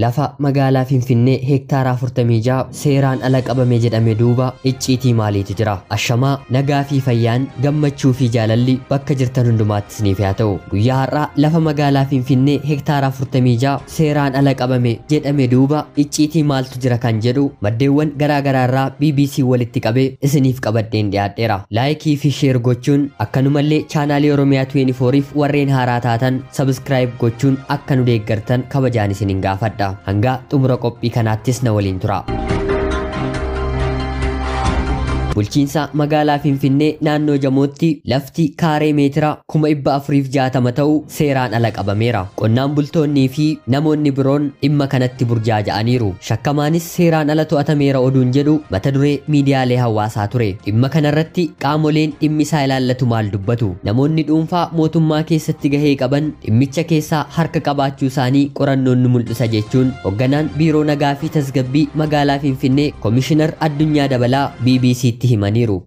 Lafa magaalaa Finfinnee heektaara 46 seeraan ala qabame jedhame duuba icciitii maaliitu jira? Ashamaa nagaa fi fayyaan gammachuu fi jaalalli bakka jirtan hundumaatti isiniif haa ta'u. Guyyaa har'aa lafa magaalaa Finfinnee heektaara 46 seeraan ala qabame jedhame duuba icciitii maaltu jira kan jedhu maddeewwan garaa garaa irraa BBC walitti qabee isiniif qabadheen dhiyaadheera. Laayikii fi sheer gochuun akkanumallee chaanaalii Oromiyaa 24f warreen haaraa taatan sabskraayib gochuun akka nu deeggartan kabajaan isinin gaafadha. Hanga xumura qophii kanaattis na waliin tura. Bulchiinsa magaalaa Finfinnee naannoo Jamootti lafti kaaree meetira 460,000 ta'u seeraan ala qabameera. Qonnaan bultoonnii fi namoonni biroon dhimma kanatti burjaaja'aniiru. Shakkamaanis seeraan ala to'atameera oduun jedhu mata duree miidiyaalee hawaasaa ture. Dhimma kanarratti qaamoleen dhimmi isaa ilaallatu maal dubbatu? Namoonni dhuunfaa mootummaa keessatti gahee qaban dhimmicha keessaa harka qabaachuu isaanii qorannoon nu mul'isa jechuun hoogganaan biiroo nagaa fi tasgabbii magaalaa Finfinnee Komishinar Addunyaa Dabalaa BBCtti himaniiru.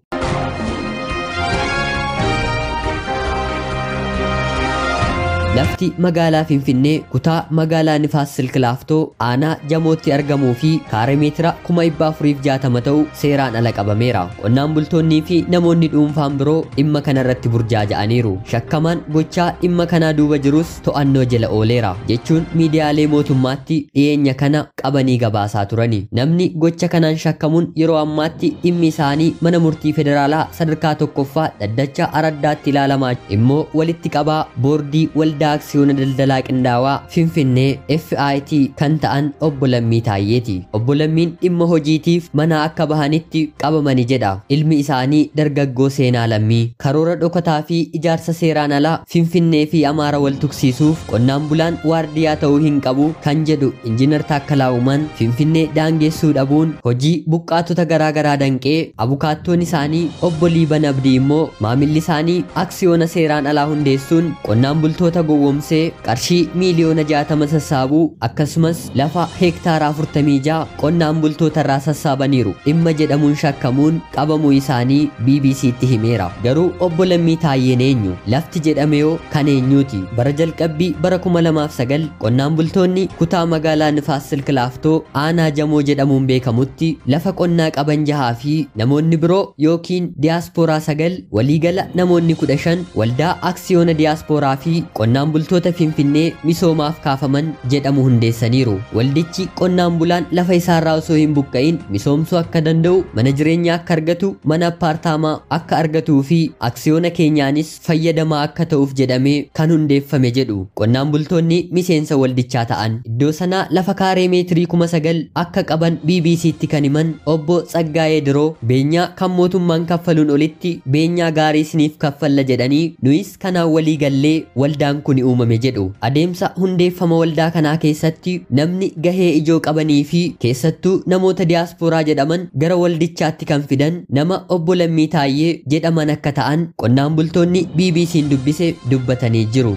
Lafti magaalaa Finfinnee kutaa magaalaa Nifaas Silk Laaftoo aanaa Jamootti argamuu fi kaaree meetira 460,000 ta'u seeraan ala qabameera. Qonnaan bultoonnii fi namoonni dhuunfaan biroo dhimma kanarratti burjaaja'aniiru. Shakkamaan gochaa dhimma kanaa duuba jirus to'annoo jala ooleera jechuun miidiyaalee mootummaatti dhiyeenya kana qabanii gabaasaa turani. Namni gocha kanaan shakkamuun yeroo ammaatti dhimmi isaanii mana murtii federaalaa sadarkaa tokkoffaa dhaddacha araddaatti ilaalamaa immoo walitti qabaa boordii waldaa Aksiyoona Daldalaa Qindaawaa Finfinnee FIT kan ta'an Obbo Lammii Taayyeeti. Obbo Lammiin dhimma hojiitiif mana akka bahanitti qabamani jedha. Ilmi isaanii dargaggoo Seenaa Lammii karoora dhokataa fi ijaarsa seeraan alaa Finfinnee fi Amaara wal tuqsiisuuf qonnaan bulaan waardiyaa ta'uu hin qabu kan jedhu Injiinar Taakkalaa Uumaan Finfinnee daangeessuu dhabuun hojii buqqaatota garaa garaa danqee abukaattoon isaanii Obbo Liiban Abdii immoo maamilli isaanii aksiyoona seeraan alaa hundeessuun qonnaan bultoota gowwoomsee qarshii miiliyoona 60 sassaabuu akkasumas lafa heektaara 46 qonnaan bultoota irraa sassaabaniiru dhimma jedhamuun shakkamuun qabamuu isaanii BBCtti himeera. Garuu Obbo Lammii Taayyeen eenyu? Lafti jedhame yoo kan eenyuuti? Bara jalqabbii bara 2009 qonnaan bultoonni kutaa magaalaa Nifaas Silk Laaftoo aanaa Jamoo jedhamuun beekamutti lafa qonnaa qaban jahaa fi namoonni biroo yookiin diyaaspooraa 9 waliigala namoonni 15 waldaa aksiyoona diyaaspooraa fi qonnaan bultoota Finfinnee misoomaaf kaafaman jedhamu hundeessaniiru. Waldichi qonnaan bulaan lafa isaarraa osoo hin buqqa'in misoomsuu akka danda'u, mana jireenyaa akka argatu, mana appaartaamaa akka argatuu fi aksiyoona keenyaanis fayyadamaa akka ta'uuf jedhamee kan hundeeffame jedhu. Qonnaan bultoonni miseensa waldichaa ta'an iddoo sanaa lafa kaaree meetirii 9,000 akka qaban BBCtti kan himan Obbo Tsaggaayee Diroo beenyaa kan mootummaan kaffaluun olitti beenyaa gaarii isiniif kaffalla jedhanii nuyis kanaan walii gallee waldaan kun uumame jedhu. Adeemsa hundeeffama waldaa kanaa keessatti namni gahee ijoo qabanii fi keessattuu namoota diyaaspooraa jedhaman gara waldichaatti kan fidan nama Obbo Lammii Taayyee jedhaman akka ta'an qonnaan bultoonni BBC'n dubbise dubbatanii jiru.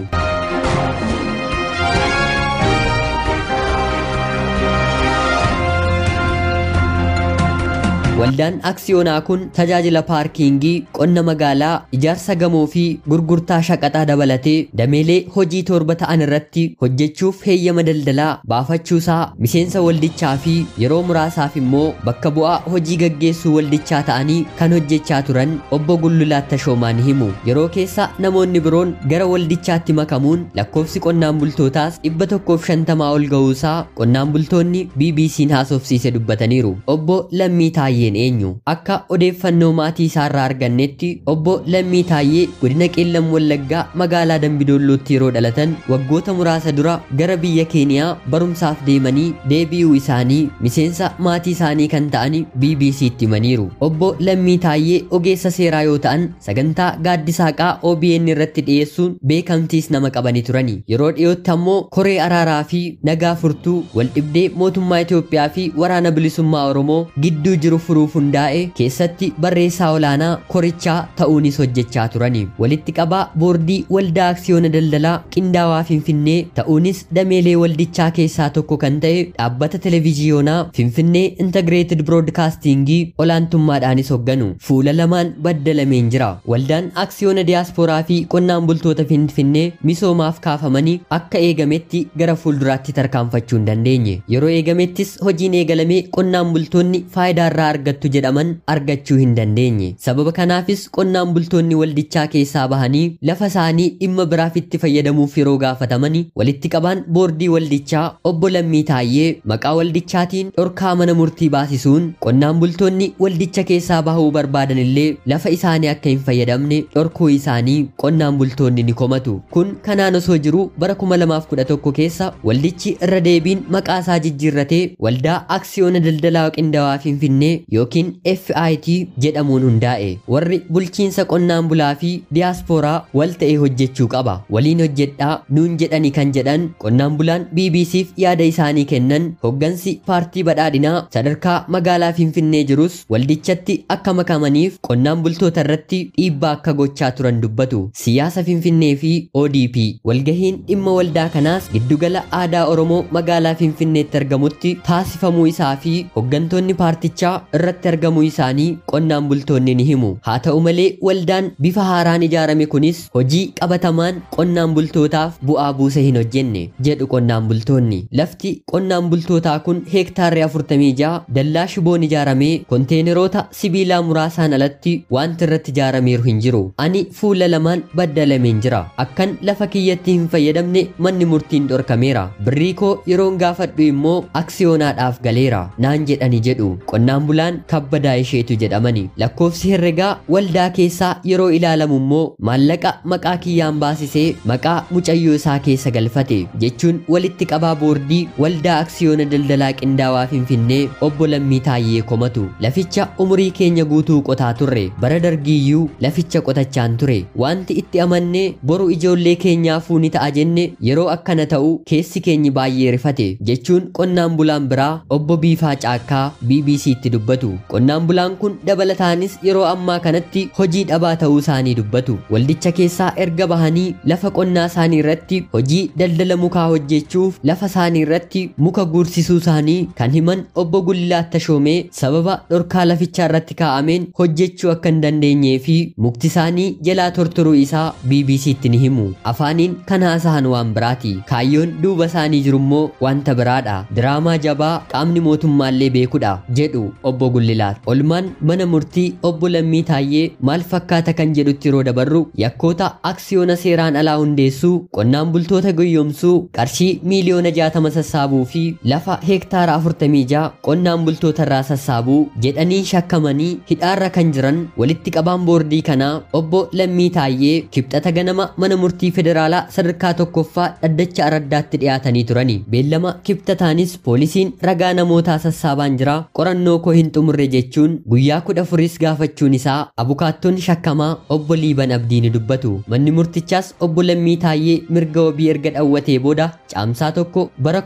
Waldaan aksiyoonaa kun tajaajila paarkiingii, qonna magaalaa, ijaarsa gamoo fi gurgurtaa shaqaxaa dabalatee dameelee hojii 7 ta'an irratti hojjechuuf heeyyama daldalaa baafachuusaa miseensa waldichaa fi yeroo muraasaaf immoo bakka bu'aa hojii gaggeessuu waldichaa ta'anii kan hojjechaa turan Obbo Gullulaat Tashoomaa ni himu. Yeroo keessa namoonni biroon gara waldichaatti makamuun lakkoofsi qonnaan bultootaas 150 ol ga'uusaa qonnaan bultoonni BBC'n haasofsiise dubbataniiru. Obbo Lammii Taayyee eenyu? Akka odeeffannoo maatii isaarraa argannetti Obbo Lammii Taayyee godina Qeellam Wallaggaa magaalaa Dambidollootti yeroo dhalatan waggoota muraasa dura gara biyya Keeniyaa barumsaaf deemanii deebi'uu isaanii miseensa maatii isaanii kan ta'an BBCtti himaniiru. Obbo Lammii Taayyee ogeessa seeraa yoo ta'an sagantaa gaaddisa haqaa OBN irratti dhiyeessuun beekamtiis nama qabanii turani. Yeroo dhiyootti ammoo koree araaraa fi nagaa furtuu waldhibdee mootummaa Itoophiyaa fi waraana bilisummaa Oromoo gidduu jiru furuuf hundaa'e keessatti barreessaa olaanaa korichaa ta'uunis hojjechaa turani. Walitti qabaa boordii waldaa aksiyoona daldalaa qindaawaa Finfinnee ta'uunis dameelee waldichaa keessaa tokko kan ta'e dhaabbata televiziyoonaa Finfinnee Integrated Broadcastingii olaantummaadhaanis hogganu. Fuula lamaan baddalameen jira. Waldaan aksiyoona diyaaspooraa fi qonnaan bultoota Finfinnee misoomaaf kaafamanii akka eegametti gara fuulduraatti tarkaanfachuu hin dandeenye. Yeroo eegamettis hojiin eegalamee qonnaan bultoonni faayidaa irraa argattu jedhaman argachuu hin dandeenye. Sababa kanaafis qonnaan bultoonni waldichaa keessaa bahanii lafa isaanii dhimma biraaf itti fayyadamuuf yeroo gaafatamani walitti qabaan boordii waldichaa obbo Lammii Taayyee maqaa waldichaatiin dhorkaa mana murtii baasisuun qonnaan bultoonni waldicha keessaa bahuu barbaadan illee lafa isaanii akka hin fayyadamne dhorkuu isaanii qonnaan bultoonni ni komatu. Kun kanaan osoo jiru bara 2011 keessa waldichi irra deebiin maqaa isaa jijjiirratee waldaa aksiyoona daldalaa qindaawaa Finfinnee yookiin FIT jedhamuun hundaa'e. Warri bulchiinsa qonnaan bulaa fi diyaaspooraa wal ta'ee hojjechuu qaba. Waliin hojjedhaa nuun jedhani kan jedhan qonnaan bulaan BBCf yaada isaanii kennan hoggansi paartii badhaadhinaa sadarkaa magaalaa Finfinnee jirus waldichatti akka makamaniif qonnaan bultoota irratti dhiibbaa akka gochaa turan dubbatu. Siyaasa Finfinnee fi ODP walgahiin dhimma waldaa kanaas giddugala aadaa Oromoo magaalaa Finfinneetti argamutti taasifamuu isaa fi hoggantoonni paartichaa irratti argamuu isaanii qonnaan bultoonni ni himu. Haa ta'u malee waldaan bifa haaraan ijaarame kunis hojii qabatamaan qonnaan bultootaaf bu'aa buuse hin hojjenne jedhu qonnaan bultoonni. Lafti qonnaan bultootaa kun heektaarri 46 dallaa shiboon ijaaramee konteeneroota sibiilaa muraasaan alatti wanti irratti ijaarameeru hin jiru. Ani fuula lamaan baddalameen jira. Akkan lafa kiyyatti hin fayyadamne manni murtiin dhorkameera. Birrii koo yeroon gaafadhu immoo aksiyoonaadhaaf galeera naan jedhani jedhu qonnaan bulaan Kabbadaa Isheetu jedhamani. Lakkoofsi herregaa waldaa keessaa yeroo ilaalamu immoo maallaqa maqaa kiyyaan baasisee maqaa mucayyoo isaa keessa galfate jechuun walitti qabaa boordii waldaa aksiyoona daldalaa qindaawaa Finfinnee obbo Lammii Taayyee komatu. Laficha umurii keenya guutuu qotaa turre. Bara dargiiyyuu laficha qotachaan ture. Wanti itti amanne boru ijoollee keenyaafuu ni ta'a jenne yeroo akkana ta'u keessi keenyi baay'ee rifate jechuun qonnaan bulaan biraa obbo Biifaa Caakkaa BBCtti dubbatu. Qonnaan bulaan kun dabalataanis yeroo ammaa kanatti hojii dhabaa ta'uu isaanii dubbatu. Waldicha keessaa erga bahanii lafa qonnaa isaanii irratti hojii daldala mukaa hojjechuuf lafa isaanii irratti muka guursisuu isaanii kan himan obbo Gullaa Tashoomee sababa dhorkaa lafichaa irratti kaa'ameen hojjechuu akka hin dandeenyee fi mukti isaanii jalaa tortoruu isaa BBCtti ni himu. Afaaniin kan haasa'an waan biraati. Kaayyoon duuba isaanii jiru immoo wanta biraadha. Diraamaa jabaa qaamni mootummaallee beekudha jedhu obbo Gullilaat. Olmaan mana murtii obbo Lammii Taayyee maal fakkaata kan jedhutti yeroo dabarru yakkoota aksiyoona seeraan alaa hundeessuu, qonnaan bultoota gowwoomsuu, qarshii miiliyoona 60 sassaabuu fi lafa heektaara 46 qonnaan bultoota irraa sassaabuu jedhanii shakkamanii hidhaarra kan jiran walitti qabaan boordii kanaa obbo Lammii Taayyee kibxata ganama mana murtii federaalaa sadarkaa tokkoffaa dhaddacha Araddaatti dhiyaatanii turani. Beellama kibxataanis poolisiin ragaa namootaa sassaabaan jira qorannoo koo hin xumurre jechuun guyyaa 14 gaafachuun isaa abukaattoon shakkamaa obbo Liiban Abdii ni dubbatu. Manni murtichaas obbo Lammii Taayyee mirga wabii erga dhawwatee booda caamsaa 1 bara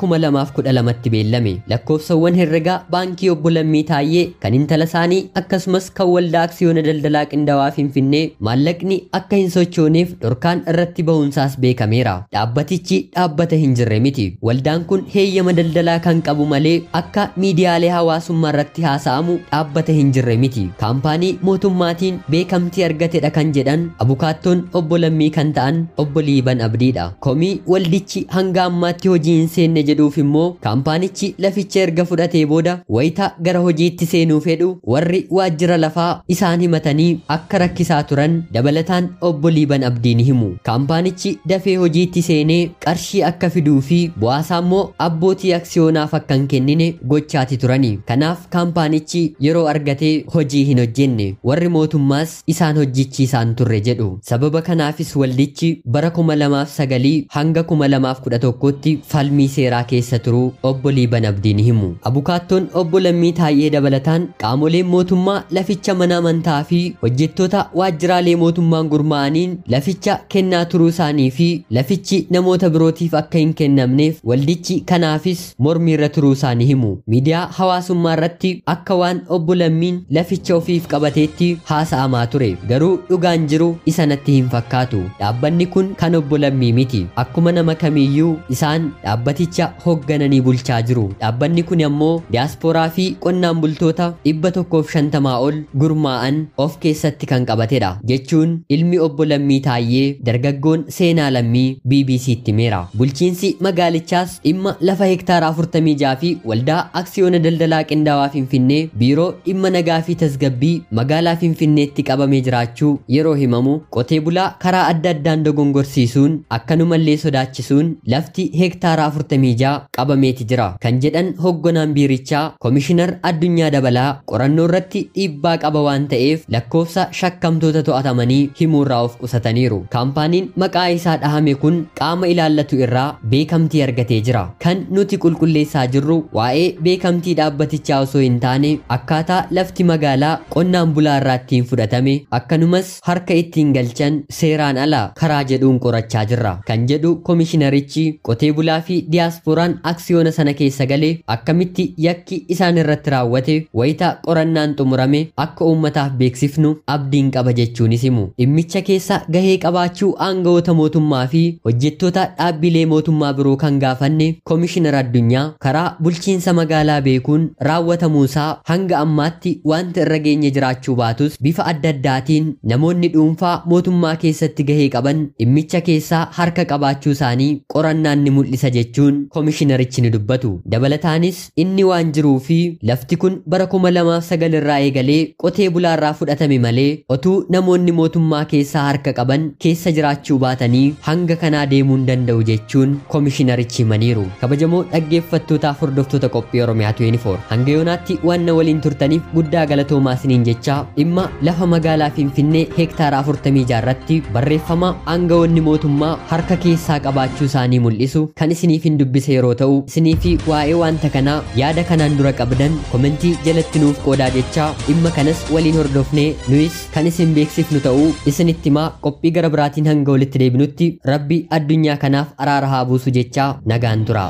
2012tti beellame. Lakkoofsawwan herregaa baankii obbo Lammii Taayyee kan intala isaanii akkasumas kan waldaa aksiyoona daldalaa qindaawaa Finfinnee maallaqni akka hin sochooneef dhorkaan irratti bahuunsaas beekameera. Dhaabbatichi dhaabbata hin jirre miti. Waldaan kun heeyyama daldalaa kan qabu malee akka miidiyaalee hawaasummaa irratti haasa'amu dhaabbata hin jirre miti. Kaampaanii mootummaatiin beekamtii argatedha kan jedhan abukaattoon obbo Lammii kan ta'an obbo Liiban Abdiidha. Komii waldichi hanga ammaatti hojii hin seenne jedhuuf immoo kaampaanichi laficha erga fudhatee booda wayita gara hojiitti seenuu fedhu warri waajjira lafaa isaan himatanii akka rakkisaa turan dabalataan obbo Liiban Abdii ni himu. Kaampaanichi dafee hojiitti seenee qarshii akka fiduu fi bu'aasaa immoo abbootii aksiyoonaaf akka hin kennine gochaati turani. Kanaaf kaampaanichi yeroo argatee hojii hin hojjenne warri mootummaas isaan hojjechiisaan turre jedhu. Sababa kanaafis waldichi bara 2009 hanga 2011tti falmii seeraa keessa turuu obbo Liiban Abdii ni himu. Abukaattoon obbo Lammii Taayyee dabalataan qaamoleen mootummaa laficha mana amantaa fi hojjettoota waajjiraalee mootummaan gurmaa'aniin laficha kennaa turuu isaanii fi lafichi namoota birootiif akka hin kennamneef waldichi kanaafis mormiirra turuu isaanii himu. Miidiyaa hawaasummaa irratti akka waan obbo Lammiin laficha ofiif qabateetti haasa'amaa ture. Garuu dhugaan jiru isa natti hin fakkaatu. Dhaabbanni kun kan obbo Lammii miti. Akkuma nama kamiiyyuu isaan dhaabbaticha hooggananii bulchaa jiru. Dhaabbanni kun ammoo diyaaspooraa fi qonnaan bultoota 150 ol gurmaa'an of keessatti kan qabatedha jechuun ilmi obbo Lammii Taayyee dargaggoon Seenaa Lammii BBC'tti himeera. Bulchiinsi magaalichaas dhimma lafa hektaara 46 fi waldaa aksiyoona daldalaa qindaawaa Finfinnee biiroo dhimma nagaa fi tasgabbii magaalaa Finfinneetti qabamee jiraachuu yeroo himamu qotee bulaa karaa adda addaan dogongorsiisuun akkanumallee sodaachisuun lafti hektaara 46 qabameeti jira kan jedhan hoogganaan biirichaa Komishinar Addunyaa Dabalaa qorannoo irratti dhiibbaa qaba waan ta'eef lakkoofsa shakkamtoota to'atamanii himuurraa of qusataniiru. Kaampaaniin maqaa isaa dhahame kun qaama ilaallatu irraa beekamtii argatee jira. Kan nuti qulqulleessaa jirru waa'ee beekamtii dhaabbatichaa osoo hin taane akkaataa lafti magaalaa qonnaan bulaa irraa ittiin fudhatame akkanumas harka ittiin galchan seeraan ala karaa jedhuun qorachaa jirra kan jedhu komishinarichi qotee bulaa fi diyaaspooraan aksiyoona sana keessa galee akkamitti yakki isaan irratti raawwate wayita qorannaan xumurame akka uummataaf beeksifnu abdiin qaba jechuunis himu. Dhimmicha keessa gahee qabaachuu aangawoota mootummaa fi hojjettoota dhaabbilee mootummaa biroo kan gaafanne Komishinar Addunyaa karaa bulchiinsa magaalaa beekuun raawwatamuusaa hanga ammaatti wanta irra geenye jiraachuu baatus bifa adda addaatiin namoonni dhuunfaa mootummaa keessatti gahee qaban dhimmicha keessaa harka qabaachuu isaanii qorannaan ni mul'isa jechuun komishinarichi ni dubbatu. Dabalataanis inni waan jiruu fi lafti kun bara 2009 irraa eegalee qotee bulaarraa fudhatame malee otuu namoonni mootummaa keessaa harka qaban keessa jiraachuu baatanii hanga kanaa deemuu hin danda'u jechuun komishinarichi himaniiru. Kabajamoo dhaggeeffattootaaf hordoftoota qophii Oromiyaa 24 hanga yoonaatti waan na waliin turtaniif guddaa galatoomaa isiniin jechaa dhimma lafa magaalaa Finfinnee hektaara 46 irratti barreeffama aangawoonni mootummaa harka keessaa qabaachuu isaanii mul'isu kan isiniif hin dubbise yeroo ta'u isinii fi waa'ee wanta kanaa yaada kanaan dura qabdan komentii jalatti nuuf qoodaa jechaa dhimma kanas waliin hordofnee nuyis kan isin beeksifnu ta'uu isinitti himaa qophii gara biraatiin hanga walitti deebinutti rabbi addunyaa kanaaf araara haa buusu jechaa nagaan tura.